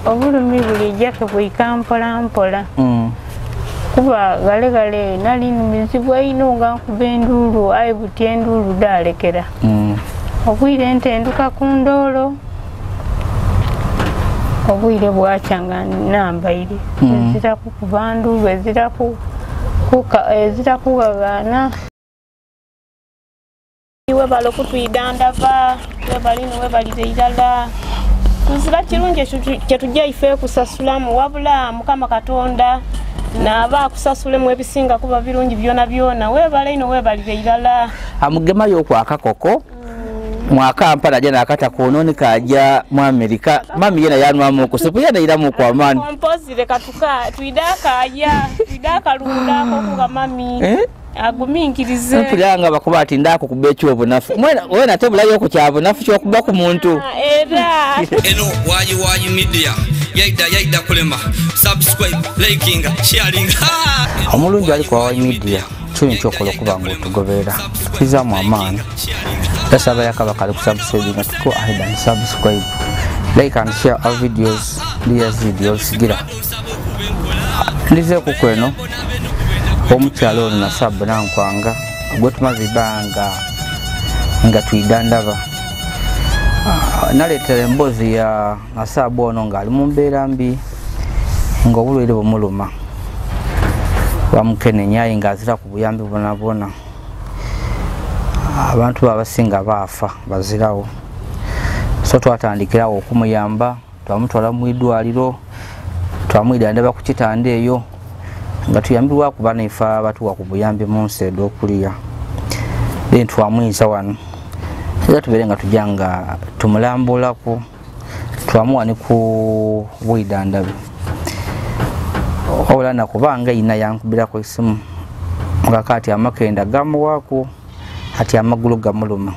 Obulumi bulijja kebwika mpola mpola. Kuba gale gale nali numizibwa ino nga nkuba enduulu aye buti enduulu daalekera. Obwire ntenduka ku ndoolo. Obwire bwakya nga nambaire. Ezira kukuba nduulu, ezira kugagaana. Webale okutwidandava, webale ino webalire irala. Tuzira kirungi ekyo kyetujja ife kusasulamu wabula Mukama Katonda naaba akusasulemu ebisinga kuba birungi byona byona. Webale ino webalire irala. Amugemayo okwakakoko mwakampala ajja nakata konooni kajja mu Amerika. Mami yena yanwamu okusupu yena iramu okwamaani. Kompozire katuka twidakaaya twidakalundako kuga mami. Aguminkirize. Mpulira nga bakuba ati ndaako kuba ekyobunafu. Mwena tebulayo ku kyabunafu ky'okuba ku muntu. Era. Eno Wayi Wayi Media. Yaida yaida kulema. Subscribe, liking, sharing. Omulungi ali ku Wayi Media. Kino kyokola okuba ng'otugoberera. Tuzaamu amaanyi. Tasaba yakaba kali ku subscribe nga tuko ahead and subscribe. Like and share our videos. Dear videos gira. Ndize ku kweno. Omukyalo ono Nasabu Nankwanga gwe tumaze ebbanga nga twidandaba. Naleetera emboozi ya Nasabu ono ng'ali mu mbeera mbi ng'obulwaire bumuluma. Bamukenenya aye ng'azira ku buyambi bwona bwona. Abantu abasinga baafa bazirawo. So twatandikirawo okumuyamba, twamutwala mu ddwaliro, twamwidandaba ku kitanda eyo nga tuyambibwa kuba naife abatuwa ku buyambi mu nsi ed'okuliya. Then twamuyisa wano era tubeere nga tujja nga tumulambulako, twamuwa ne ku bwidandabi. Wabula nakubanga ina yankubirako esimu nga kati amakenda gamuwaako ati amagulu gamuluma.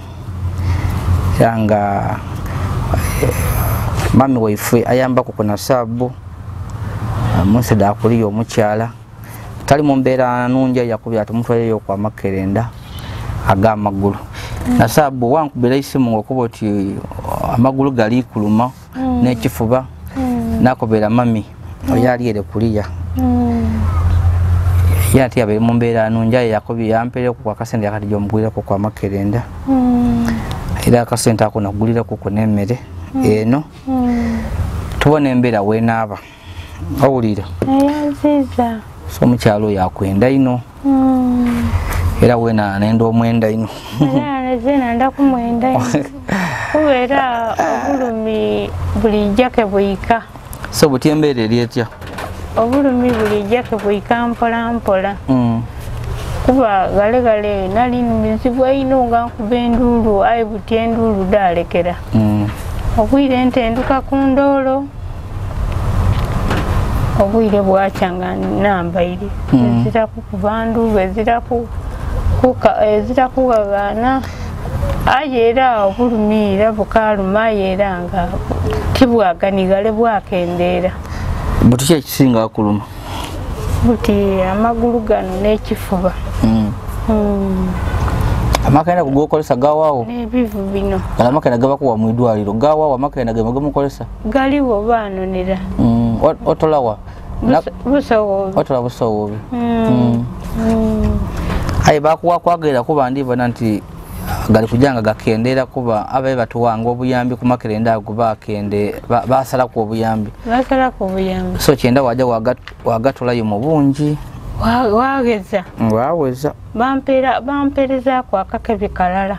Era nga mami waife ayambako ku Nasabu mu nsi ed'okuliya omukyala tali mu mbeera nnungi yakubya tumutwaleyo kwa makerenda ag'amagulu. Nasabu wankubira isimu ng'okuba oti amagulu gali kuluma n'ekifuba nakobera mami oyo ali ere kuliya. Ye ati yabeere mu mbeera nnungi aye yakubye yampeereko ku akasente akati gy'omugulirako kwa makerenda. Era akasente ako nakugulirako ku n'emmere eno. Tubona embeera weenaaba. Owulira? Nziza. So omukyalo oyo akwenda ino. Era weena nenda omwenda ino. Era nze nda kumwenda ino. Kuba era obulumi bulijja kebwika. So buti embeera eri etya? Obulumi bulijja kebwika mpola mpola. Kuba gale gale nali numizibwa ino nga nkuba enduulu aye buti enduulu daalekera. Obwire ntenduka ku ndoolo. Obwire bwakya nga nambaire. Ezira kukuba nduulu, ezira kugagaana. Aye era obulumi era bukaluma aye era nga tibwaganigale bwakendeera. Buti ki ekisinga okuluma? Buti amagulu gano n'ekifuba. Amakenda kugokolesa gawaawo? N'ebivu bino. Gano amakenda gabakuwa mu ddwaliro gawaawo amakenda ge mugamukolesa? Galiwo baanonera. Otolawa? Busowobi. Otola busowobi. Aye bakuwa kwagera kuba ndibona nti gali kujanga gakendeera kuba abaye batuwanga obuyambi ku makerenda ago bakende basalako obuyambi. Basalako obuyambi. So kyenda wajja wagatolayo mu bungi. Wageza. Waweza. Bampeerezaako akakebe kalala.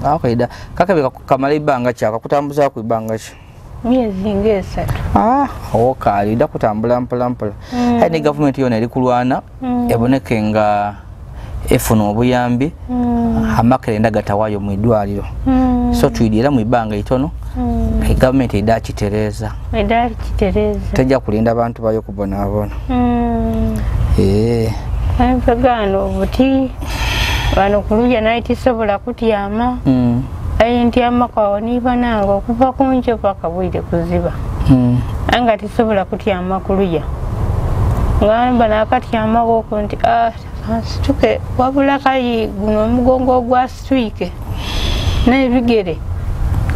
Akaida kakebe kamala ebbanga ki akakutambuzaako ebbanga ki? Myezi ng'esatu. Okaali dda kutambula mpola mpola. Aye ne gavumenti yona eri kulwana eboneke nga efuna obuyambi amakerenda gatawaayo mu ddwaliro. So twidi era mu bbanga itono gavumenti edda kitereeza. Edda kitereeza. Tejja kulinda abantu bayo kubonaabona. Empagaano buti wano ku luya naye tisobola kutyama. Aye ntyamako awo niba nange okuva ku nkyo paka bwire kuziba. Aye nga tisobola kutyama ku luya. Nga mba naakatyamako okwo nti nsituke wabula kayi guno omugongo ogwasitwike n'ebigere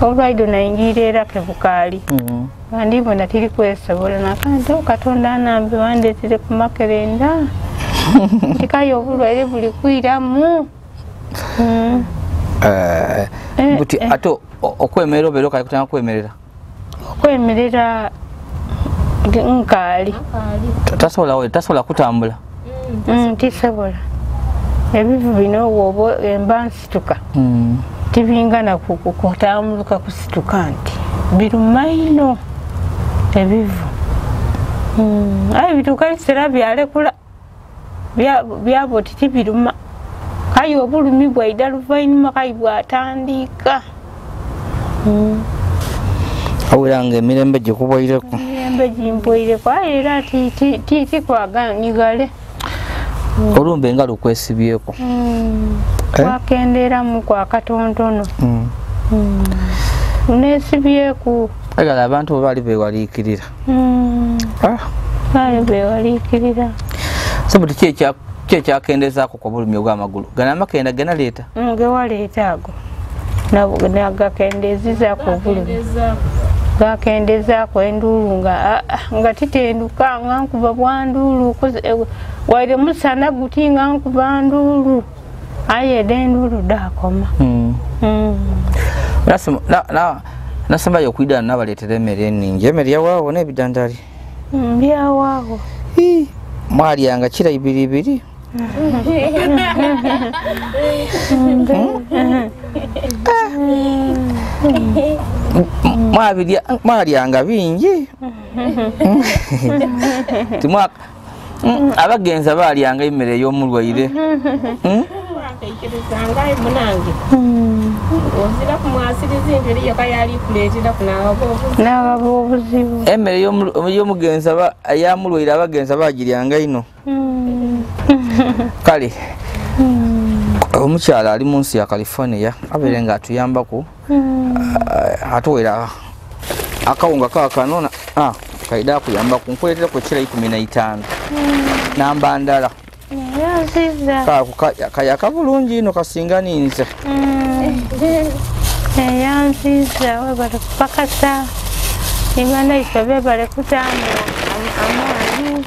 Olwaido nayingira era kebukaali. Nga ndibona tiri kwesobola nakanti Katonda anambe wandeetere ku makerenda. Ntikayo obulwaire buli kwiramu. Buti ate okwemerera obeera okali kutandika kwemerera? Okwemerera nkaali. Tasobola kutambula? Tisobola. Ebivu bino woba emba nsituka. Tibingana kutambuluka kusituka nti biruma ino ebivu. Aye bituuka ebiseera byalekula byaba oti tibiruma. Kaye obulumi bwaida luvainuma kaye bwatandika. Awulira nga emirembe gikubwaireko? Emirembe gimbwaireko aye era tikwaganigale. Olumbe nga lukwesibyeko? Kwakendeeramu kwa katontono. Luneesibyeku. Agala abantu bo baali beewaliikirira. Baali beewaliikirira. So buti ki ekyakendeezaako ku bulumi obw'amagulu? Gano amakenda genaleeta? Gewaleeta ago. Nagakendeezizaako obulumi. Gakendeezaako enduulu nga titenduka nga nkuba bwa nduulu. Waire musana guti nga nkuba nduulu. Aye edda enduulu daakoma. Nasembayo okwidana nabaleetera emmere enningi. Emmere yawaawo n'ebidandali? Byawaawo. Mwalyanga kira ibiri ibiri? Mwalyanga bingi. Abagenzi baalyanga emmere ey'omulwaire. Emmere y'omugenzi ey'omulwaire abagenzi baagiryanga ino. Kale omukyala ali mu nsi ya California abeere nga atuyambaku atuwera akawunga kaakano kaida akuyambaku nkuleeterako kiro 15 namba ndala. Kayaka bulungi ino kasinga ninze. Eyanziza webale kupakasa nibanaife bebale kutaamu amaanyi.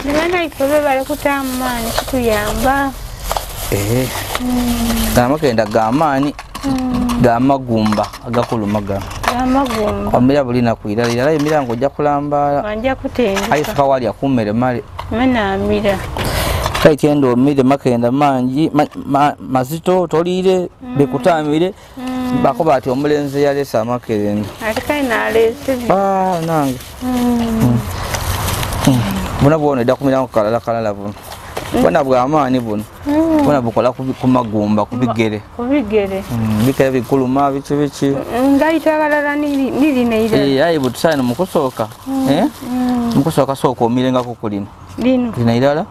Nibanaife bebale kutaamu maanyi kutuyamba. Amakenda g'amaanyi g'amagumba agakuluma gano. Amagumba. Omira buli naku irala emirango ojja kulambaala. Nja kutenduka. Aye soka walya ku mmere male. Mena amira. Kale kyenda omire makenda mangi mazito toliire bikutamire bakoba ati omulenzi yaleese amakerenda. Ate kale n'aleese. Nange. Buna bwona edda ku mirango kalala kalala buno. Bwona bw'amaanyi buno. Bwona bukola ku magumba ku bigere. Ku bigere. Bigere bikuluma biki biki. Ngayita kalala nirina irala. Aye butusaano mu kusooka. Mu kusooka sooka omirengako ku lino. Lino. Lino irala.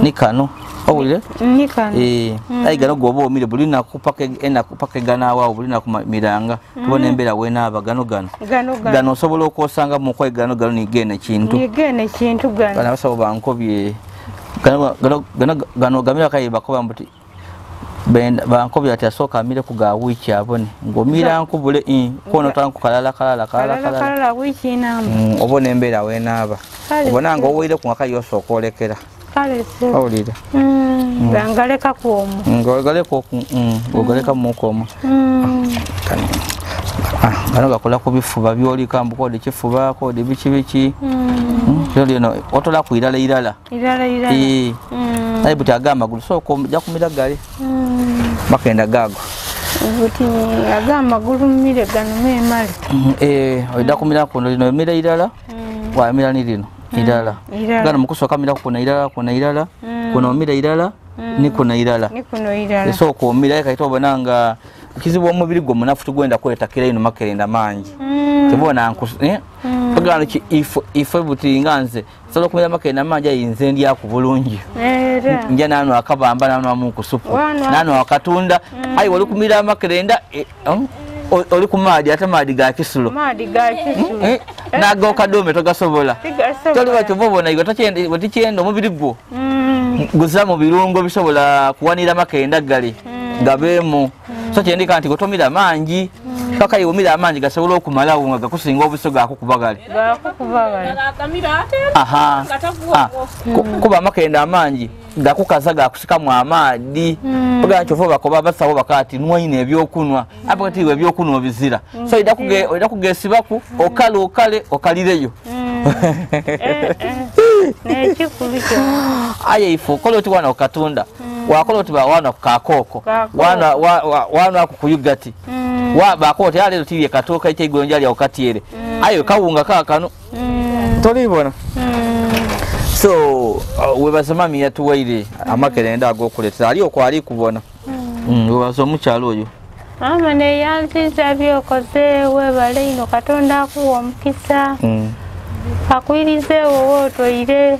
Ni kano. Owulire? Ni kano. Aye gano gwoba omire buli naku paka enaku paka eganaawo buli naku miranga. Tubona embeera wenaaba gano gano. Gano gano. Gano osobola okwosanga mu kwayi gano gano nigenda kintu. Nigenda kintu gano. Bano abasawo bankobye. Gano gamira kaye bakoba mbuti bankobye ati asooka amire ku ga wiiki abone ng'omira nkubule kono tanku kalala kalala kalala kalala wiiki enamba obona embeera wenaaba obona nga owoire ku ngaka yosooka olekera. Kale se owulira ngaleka ku omwo ng'ogaleka ogaleka muko omwo. Gano gakola ku bifuba byolika mbu kodi kifuba kodi biki biki. Lino otola ku irala irala. Irala irala. Naye buti agamba amagulu sooka ojja kumira gale. Makenda gaago. Buti aga amagulu mmire gano meemale. Ojja kumira kuno lino emira irala. Wamira ni lino irala. Gano mu kusooka mira kuno irala kuno irala. Kuno omira irala ni kuno irala. Ni kuno irala. Sooka omira kaita obona nga kizibu omubiri gwo munafu tugwenda kwetakira ino makerenda mangi. Tebona bagano ki ifo buti nga nze sobola okumira makerenda mangi aye nze ndyaku bulungi. Nja nano akabamba nano amu ku supu nano akatunda aye wali kumira amakerenda oli ku maadi ate maadi ga kisulo. Maadi ga kisulo. Nago kadome togasobola. Toli batyo obona igo tokyenda omubiri gwo guza mu birungo bisobola kuwanira makerenda gali gabeemu. So kyendika nti gotomira mangi Paka yumira amangi gasobola okumalawo nga gakusinga obusoga akukubagale. Gakukubagale. Aha. Kuba amakerenda amangi gakukaza gakusikamu amaadi. Oga nti ova bakoba basawo bakati nwaine ebyokunwa. Apo kati iwe ebyokunwa bizira. So ida kugesibaku okale okale okalireyo. Aye ifo kola oti wana okatunda. Wakola oti wana kakoko. Wana wana akukuyugati. Wa bako oti ale tiye katoka ite igonja lya okatiere. Ayo kawunga kakano. Tolibona. So webaza mami yatuwaire amakerenda agokuletera ali okwali kubona. Webaza omukyalo oyo. Mama ne yanziza byokoze webale ino Katonda akuwa omukisa. Akwirize wowe otoire.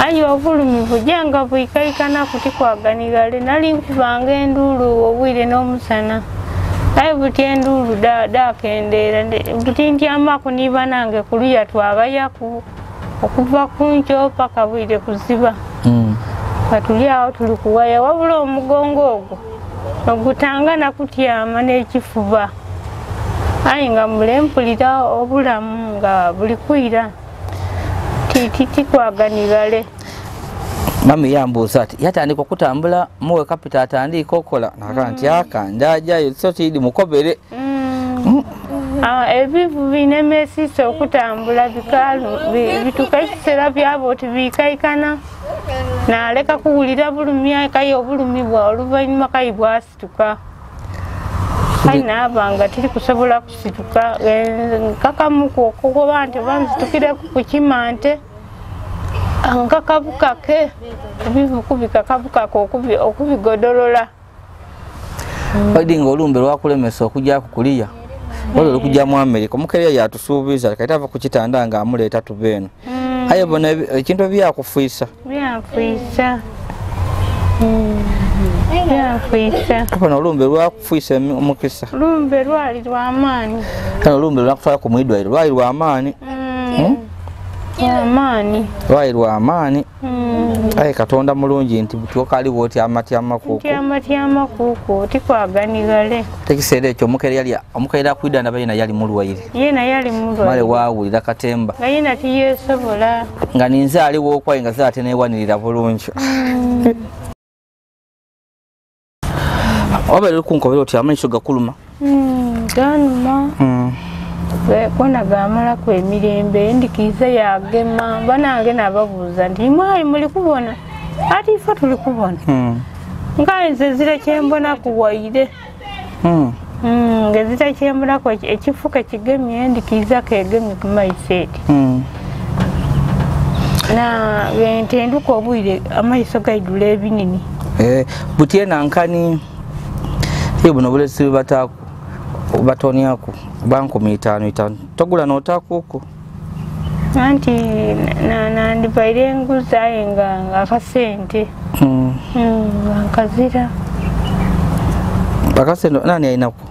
Ayo obulumi bujanga bwikaikana kutikwaganigale nali nkubanga enduulu obwire n'omusana. Aye buti enduulu dakendeera buti ntyamako ni banange kuluya twabayaku okuva ku nkyo paka bwire kuziba. Batuli awo tuli kuwaya wabula omugongo ogwo ogutangana kutyama n'ekifuba. Aye nga mule mpulira obulamu nga buli kwira tikwaganigale. Mami yambuuza ati yatandika okutambula muwe kapita atandika okola naka nti akandajayo so tidi mukobere. Ebivu binemesisa okutambula bikalu bituka ekiseera byabo oti bikaikana naleka kuwulira bulumi kayi obulumi bwa oluvannyuma kayi bwasituka. Kayi naaba nga tiri kusobola kusituka nkakamuku okugoba nti banzitukire ku kimante nkakabukake ebivu kubikakabukake okubigodolola. Odi nga olumbe lwakulemesa okujja kukuliya wali olukujja mu Amerika omukereya yatusuubiza kati ava ku kitanda nga amuleeta tuve eno. Aye bona ekintu byakufiisa. Byanfiisa. Byanfiisa. Bona olumbe lwakufiisa omukisa. Olumbe lwali lw'amaanyi. Kano olumbe lwakutwala ku mwidwaliro lwali lw'amaanyi. Lw'amaanyi. Lwali lw'amaanyi. Aye Katonda mulungi nti butuuka aliwo oti amatyamakuuku. Nti amatyamakuuku tikwaganigale. Ekiseera ekyo omukeera akwidda ndaba yena yali mulwaire. Yena yali mulwaire. Male waawulira katemba. Nga yena tiyeesobola. Nga ninze aliwo okwaye nga ze teneewanirira bulungi. Obeera okunkoberera oti amaiso gakuluma. Ganuma. Kona gamalaku emirembe endikiza yagema banange nababuuza nti mwayi muli kubona ati ife tuli kubona. Nga nze nzira kyembona kuwaire. Nga nzira kyembonako ekifuka kigemye endikiza kegemye ku maiso eti. Na ntenduka obwire amaiso gaidula ebinini. Buti ena nkani iyo buno bulesi bataku batoniaku banku 5 togula notakuku. Anti nandibaire enguzi aye nga akasente. Nga nkazira. Akasente nani alinaku?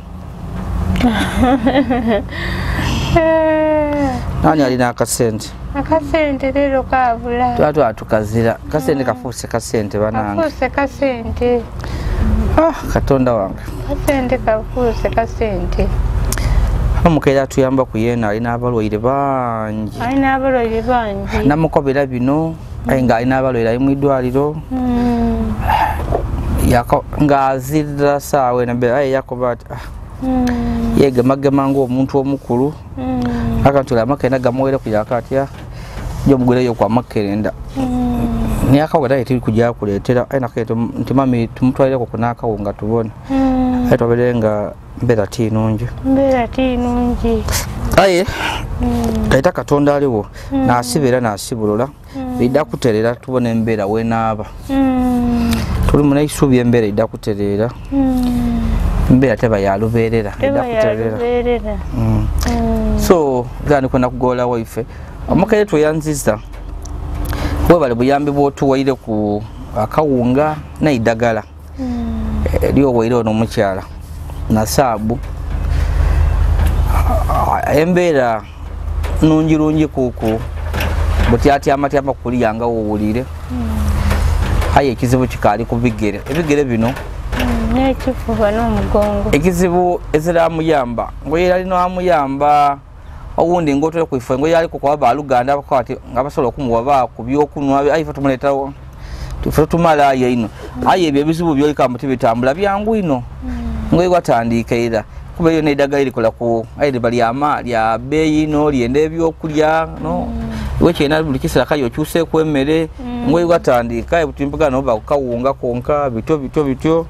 Nani alina akasente? Akasente leero kabula. Twatwa tukazira. Kasente kafuuse kasente banange. Kafuuse kasente. Katonda wange. Kasente kafuuse kasente. Omukeera atuyamba ku yeena alina abalwaire bangi. Alina abalwaire bangi. Namukobera bino aye nga alina abalwaire ali mu ddwaliro. Ng'azirira ssaawa eno aye yakoba ati yeegemagema ng'omuntu omukulu. Akantu amakerenda gamuwereku yaka atya gy'omuguleyo ku amakerenda. Naye akawunga taye teri kujja kuleetera aye nakaye nti mami tumutwalireko ku n'akawunga tubone. Aye twabeere nga mbeera ti nnungi. Mbeera ti nnungi. Aye kaita Katonda aliwo n'asiba era n'asibulula idda kutereera tubone embeera wenaaba. Tuli mu n'eisuubi embeera idda kutereera. Embeera teba ya lubeerera idda kutereera. So gandi kwenda kugola waife. Omukere tweyanziza webale buyambi bw'otuwaire ku akawunga n'eddagala eryowaire ono omukyala na saabu. Embeera nnungi lungi kuku butyatyamatyama kuliya nga wowulire. Aye ekizibu kikaali ku bigere. Ebigere bino N'ekifuba n'omugongo. Ekizibu ezira amuyamba ngoye yali n'amuyamba owundi ngotole kuife ngoye yali kukwaba baluganda abakwati nga basobola okumuwa ba ku byokunwa ayi fe tumuleetawo tufe tumala aye ino aye ebyo ebizibu byolika mu tibitambula byangu ino ngoye watandika era kuba eyo n'eddagala erikola ku aye liba lyama lya bbeeyi no lyenda ebyokulya no iwe kyena buli kiseera kayo okyuseeku emmere ngoye watandika butimbuga noba kukawunga konka bityo bityo bityo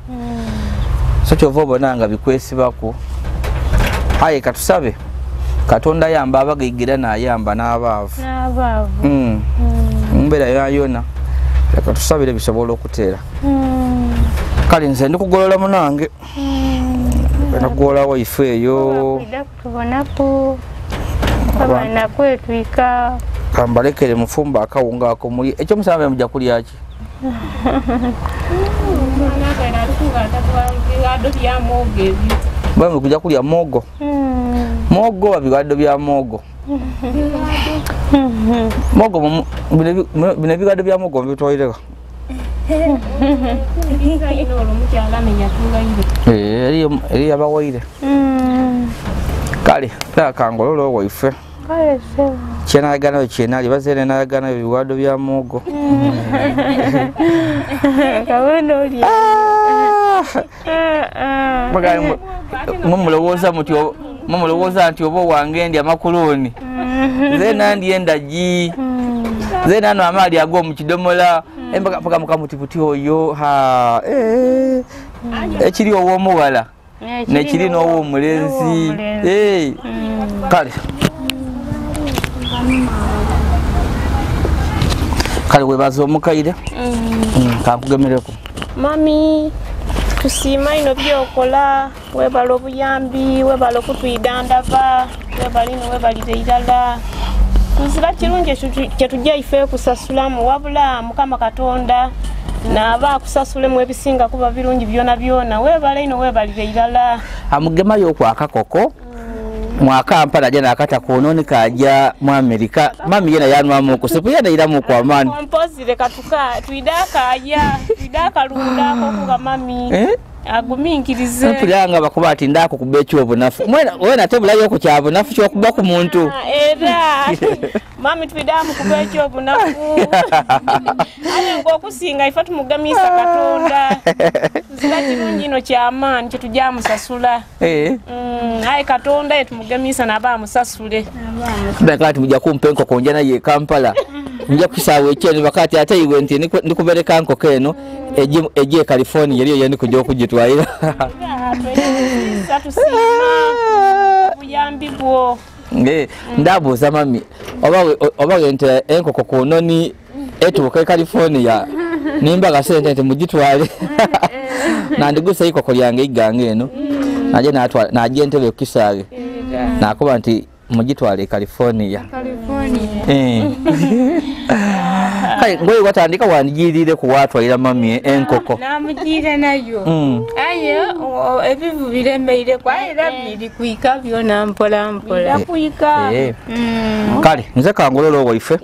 so kyova obona nga bikwesibako aye katusabe Katonda yamba abagaigira n'ayamba n'abaavu mbeera yona leka tusabire bisobola okuteera kale nze ndikugolola munange nakugolola waife eyo abaana kwetwika kambalekere mufumba akawunga ako muli ekyomusana mujja kulya ki bamwe kujja kulya muwogo muwogo babigaddo bya muwogo muwogo bino ebigaddo bya muwogo mbitwalireka eri abawaire kale kangololo waife kyenayaganayo kyenali bazeere nayaganayo ebiwaddo bya muwogo mumulowooza nti oba owange ndi amakuloni nze nandi endagi nze nano amaali ag'omu kidomola mpaka mukamuti buti oyo ekiri ow'omuwala nekiri n'ow'omulenzi kale kale webaza omukaire kankugemereko mami tusiima ino byokola webala obuyambi webala okutwidandaba webala ino webalire irala tuzira kirungi kyetujja ife kusasulamu wabula Mukama Katonda naaba akusasulemu ebisinga kuba birungi byona byona webala ino webalire irala amugemayo okwakakoko mwakampala jana akata kuononi kaja mu Amerika mami yena yanwamu kusipu yena iramu kwa amani kompozire katuka twidaka ya twidaka lunda kokuga mami aguminkirize mpulanga bakuba ati ndako kubecho obunafu mwena wena tebulayo ku kyabunafu kyokuba ku muntu era mami twidamu kubecho obunafu ate ngokusinga ife tumugamisa Katonda tuzira kirungi ino kyamaani kyetujja musasula aye Katonda yetumugamisa naba amusasule bakati mujja kumpa enkoko nja naye Kampala nja kusaawa ekyeno bakati ate iwe nti ndikubereka nkoko eno ejje California eriyo yendi kujja okugitwalira obuyambi bwo ndabuuza mami oba nti enkoko ku noni etuuka e California nimbaga sente nti mugitwale nandigusa ikoko lyange iggange eno najja entebe kukisaage nakuba nti mugitwale e California. Kale ngoye watandika wandigirire ku watwalira mami enkoko namugira nayo aye ebivu biremeire kwa era biri kuika byona mpola mpola kuika kale nze kangololo waife.